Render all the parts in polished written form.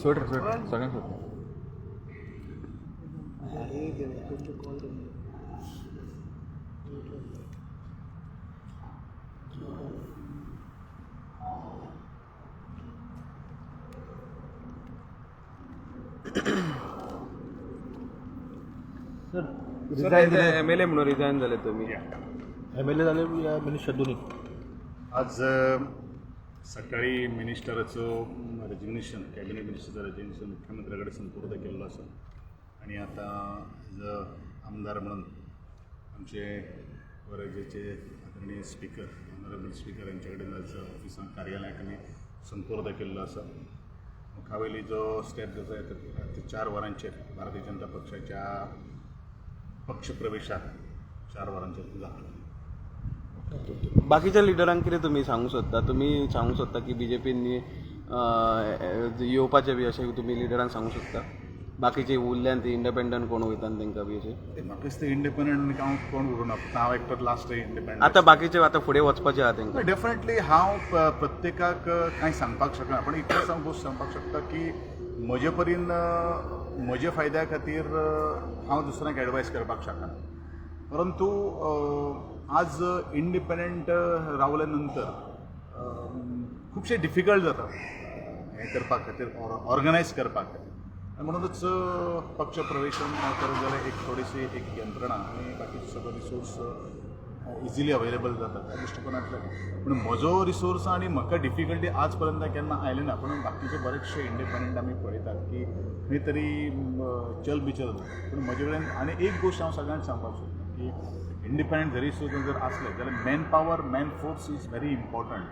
सोड रे, सोड सगळ्यांक सोड. एमएलए म्हणून रिझायन झाले तुम्ही. एमएलए झाले, मिनिस्टर दोन्ही. आज सकाळी मिनिस्टराचो रेजिग्नेशन, कॅबिनेट मिनिस्टरचं रेजिग्नेशन मुख्यमंत्र्याकडे संपूर्द केल्लो आसा आनी आतां एज अ आमदार म्हणून आमचे राज्याचे आदरणीय स्पिकर, ऑनरेबल स्पिकर यांचे कडेन आज ऑफिसांत, कार्यालयाक आमी संपूर्द केल्लो आसा. मुखावयली जो स्टेप जाता ते 4 वरांचेर भारतीय जनता पक्षाच्या पक्ष प्रवेशाक 4 वरांचेर जातलो. बाकीच्या लिडरांक कितें तुमी सांगूंक सोदता? तुमी सांगूंक सोदता की बीजेपीन येवपाचें बी अशें तुमी लिडरांक सांगूंक शकता? बाकीचे उरल्यान ती इंडिपेंडंट कोण वयता तांकां बी अशें? ते म्हाका दिसता इंडिपेंडंट हांव कोण उरूना, फक्त हांव एकटोच लास्ट इंडिपेंडंट. आतां बाकीचे आतां फुडें वचपाचे आहा तांकां. डेफिनेटली हांव प्रत्येकाक कांय सांगपाक शकना, पण इतलेंच हांव गोश्ट सांगपाक शकता की म्हजे परीन म्हजे फायद्या खातीर हांव दुसऱ्यांक एडवायस करपाक शकना, परंतु आज इंडिपेंडंट रावले नंतर खुबशें डिफिकल्ट जाता हें करपा खातीर, ऑर्गनायज करपा खातीर. आनी म्हणूनच पक्ष प्रवेशन करत जाल्यार एक थोडीशी एक यंत्रणा आनी बाकीचे सगळे रिसोर्स इजिली अवेलेबल जाता त्या दृश्टिकोनांतल्यान. पूण म्हजो रिसोर्स आनी म्हाका डिफिकल्टी आज पर्यंत केन्ना आयली ना, पूण बाकीचे बरेचशे इंडिपेंडंट आमी पळयतात की खंय तरी चल बिचल जाता. पूण म्हजे कडेन आनी एक गोश्ट हांव सगळ्यांक सांगपाक सोदतां की इंडिपेंडंट जरी सुद्दां जर आसले जाल्यार man power, man force is very important.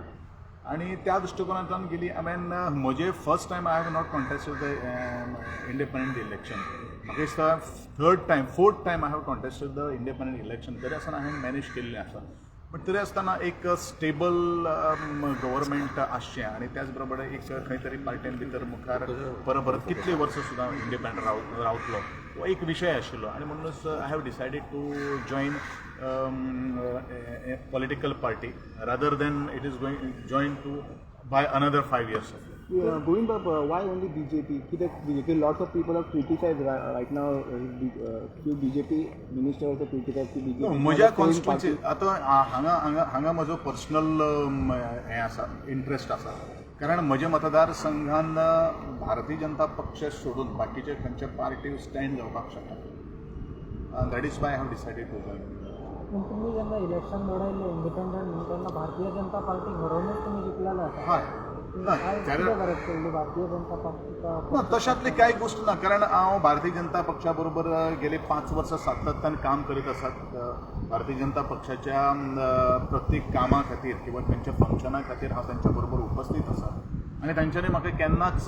आनी त्या दृश्टिकोनांतल्यान गेली हांवें म्हजे first time I have not contested the independent election. म्हाका दिसता third time, fourth time I have contested the independent election. तरी आसतना हांवें मॅनेज केल्लें आसा. बट तरी आसतना एक स्टेबल गव्हर्मेंट आसचें आनी त्याच बरोबर एक खंय तरी पार्टेन भितर मुखार परत परत कितलीं वर्सां सुद्दां इंडिपेंडंट रावतलो हो एक विशय आशिल्लो. आनी म्हणूनच I have decided to join political party rather than it is going join to by another 5 years. Govind Bab, why only BJP? कित्याक BJP? Lots of people have criticized right now. Few BJP minister also criticized की BJP. म्हज्या constituency आतां हांगा हांगा हांगा म्हजो personal हें आसा, इंट्रस्ट आसा, कारण म्हज्या मतदारसंघान भारतीय जनता पक्ष सोडून बाकीचे खंयचे पार्टी स्टँड जावपाक शकना. That is why I have decided to join. पण तुम्ही जेन्ना इलेक्शन लढयल्लें इंडिपेंडंट म्हणून, तेन्ना भारतीय जनता पार्टी घडोवनच तुम्ही जिखलेले आसा. हय ना. आयज कितें गरज पडली भारतीय जनता पार्टीका? ना, तशातली कांय गोश्ट ना, कारण हांव भारतीय जनता पक्षा बरोबर गेले 5 वर्सां सातत्यान काम करीत आसात. भारतीय जनता पक्षाच्या प्रत्येक कामा खातीर किंवा खंयच्या फंक्शना खातीर हांव तांच्या बरोबर उपस्थित आसा आनी तांच्यांनी म्हाका केन्नाच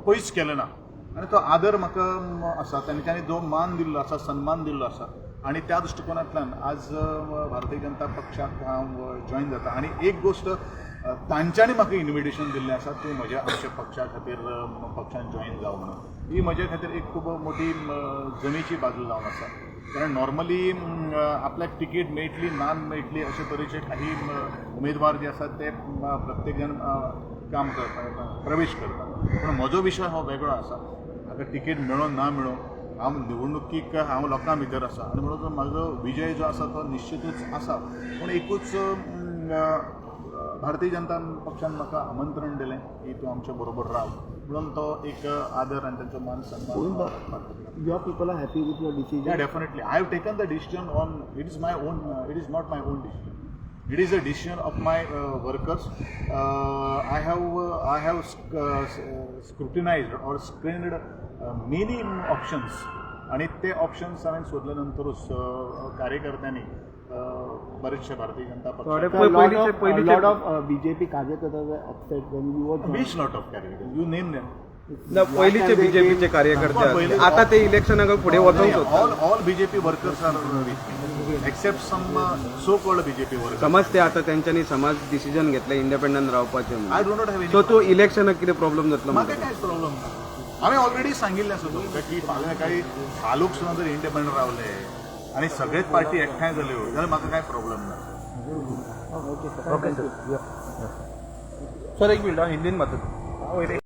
पयस केलें ना आनी तो आदर म्हाका आसा. तांच्यांनी जो मान दिल्लो आसा, सन्मान दिल्लो आसा आनी त्या दृश्टिकोनांतल्यान आज भारतीय जनता पक्षाक हांव जॉयन जाता. आनी एक गोश्ट, तांच्यांनी म्हाका इन्विटेशन दिल्लें आसा तूं म्हज्या आमच्या पक्षा खातीर पक्षान जॉयन जाव म्हणून. ही म्हज्या खातीर एक खूब मोठी जमेची बाजू जावन आसा, कारण नॉर्मली आपल्याक तिकीट मेळटली ना मेळटली अशे तरेचे काही उमेदवार जे आसात ते प्रत्येक जाण काम करता, प्रवेश करता. पूण म्हजो विशय हो वेगळो आसा. म्हाका तिकीट मेळो ना मेळो, हांव निवडणुकीक हांव लोकां भितर आसा आनी म्हणून म्हजो विजय जो आसा तो निश्चितूच आसा. पूण एकूच भारतीय जनता पक्षान म्हाका आमंत्रण दिलें की तूं आमच्या बरोबर राव म्हणून, तो एक आदर आनी तांचो मान सन्मान. Your people are happy with your decision? Yeah, definitely. I have taken the decision on. It is my own. It is not my own decision. It is a decision of my workers. I have scrutinized or screened many options. आणि ते options हांवें सोदले नंतरूच कार्यकर्त्यांनी बरेचशे भारतीय जनता थोडे पक्ष पयलींचे lot of BJP कार्यकर्ते were upset when you were which lot of कार्यकर्ते? You name them. ना, पयलींचे बीजेपीचे कार्यकर्ते आसले, आता ते इलेक्शनाक फुडें वचोंक सोदतात. All BJP workers are with me except some so called BJP workers. समज ते आता तेंच्यांनी समज डिसिजन घेतलें इंडिपेंडंट रावपाचें. I do not have so तूं इलेक्शनाक कितें प्रॉब्लेम जातलो म्हाका म्हणटा? कांयच प्रॉब्लम ना. हांवें ऑलरेडी सांगिल्लें आसा तुमकां की फाल्यां काही 10 लोक सुद्दां जर इंडिपेंडंट रावले आनी सगळेच पार्टी एकठांय जाल्यो जाल्यार म्हाका कांय प्रॉब्लम ना. Okay sir. Okay sir. Sir एक मिनिट, हिंदीन मात.